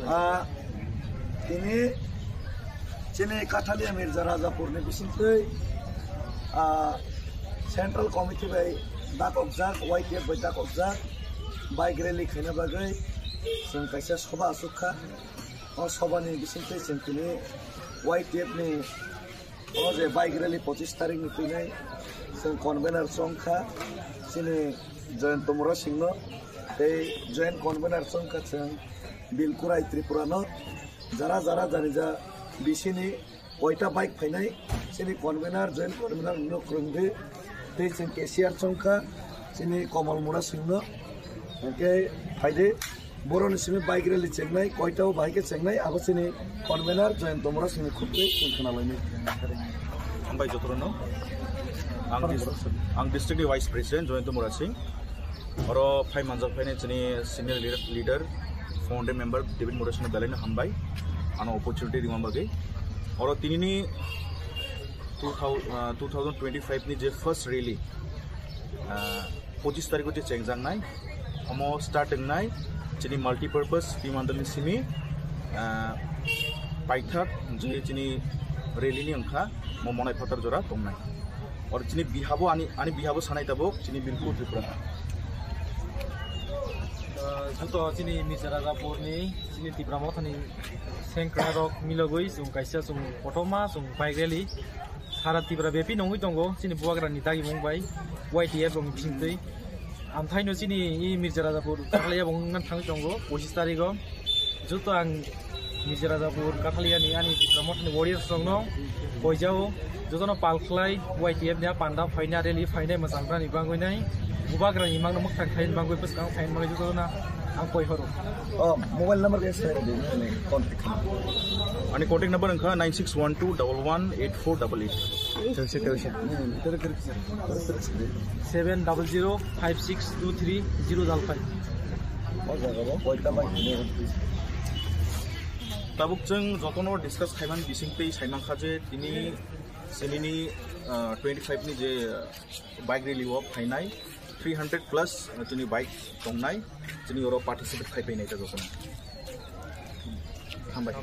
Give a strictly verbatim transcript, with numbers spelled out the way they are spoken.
Ah, tini chini Kathalia Mirza Rajapur ni bisingtwi, ah, Central Committee bai dakokjak, Y T F bai dakokjak, bike rally khaina bagwi chwng kaisa soba asuk kha. O soba ni bisingtwi chwng tini Y T F ni o je bike rally pochis tarik ni twinai chwng convener chong kha chini Jayanta Murasing no, tei joint convener chong kha chwng Bilkurai Tripura no, jara jara jani ja bisini koita bike phainai chini convener, joint convener no kwrwng di, tei chwng cashier chong kha chini Komal Murasing no, hwnkhe phaidi. Boroni simi bike rally chengnai, koita o bahai khe chengnai, abo chini convener Jayanta Murasing ni khuk twi chwng khna lainai. Hambai jotono. Ang dis-, ang district ni vice president Jayanta Murasing. Oro phai manjak phainai chini senior leader, leader, founder member David Murasing no belai no hambai. Ano opportunity rima bagwi. Oro tinini two thousand, uh, two thousand twenty-five ni je first rally, uh, pochis tarikh o je chengjaknai, omo start wngnai chini multipurpose Bimandal ni simi, ah, paithak je chini rally ni wngkha mo Monai Phatar jora tongnai. Or chini bihabo ani, ani bihabo sanai tabuk chini Bilku Tripura. Ah, joto chini Mirza Rajapur ni, chini Tipra Motha ni sengkra rok milogwi chwng kaisa chwng kotorma chwng bike rally Sara Tripura bepi nongwi tongo chini bubagrani dagimung bai Y T F rokni bisingtwi. Amthaino chini i Mirza Rajapur Kathalia bo wngna thangwi tongo pochis tarigo. Joto ang Mirza Rajapur Kathaliani ani Tipra Mothani warriors rokno koijao. Jotono pal khlai Y T F ni a panda phaina rally phainai mwchangprani bangwi nai bubagrani mangno mwkhang khaini bangwi bwskang phaini bagwi jotono ang koi horo. Oh, mobile number ke sir, contact. Ani contact number wngkha nine six one two double one eight four double eight. Terus, terus. Seven double zero five six two three zero double five. Oh, jaga bo, koi ta bai. Tabuk chwng jotono discuss khaiman bising tei saimang kha je tini sinini, ah, twenty-five ni je, ah, bike rally o phainai three hundred plus, ah, chini bike tongnai, chini oro participate khai painai ta jotono. Hambai.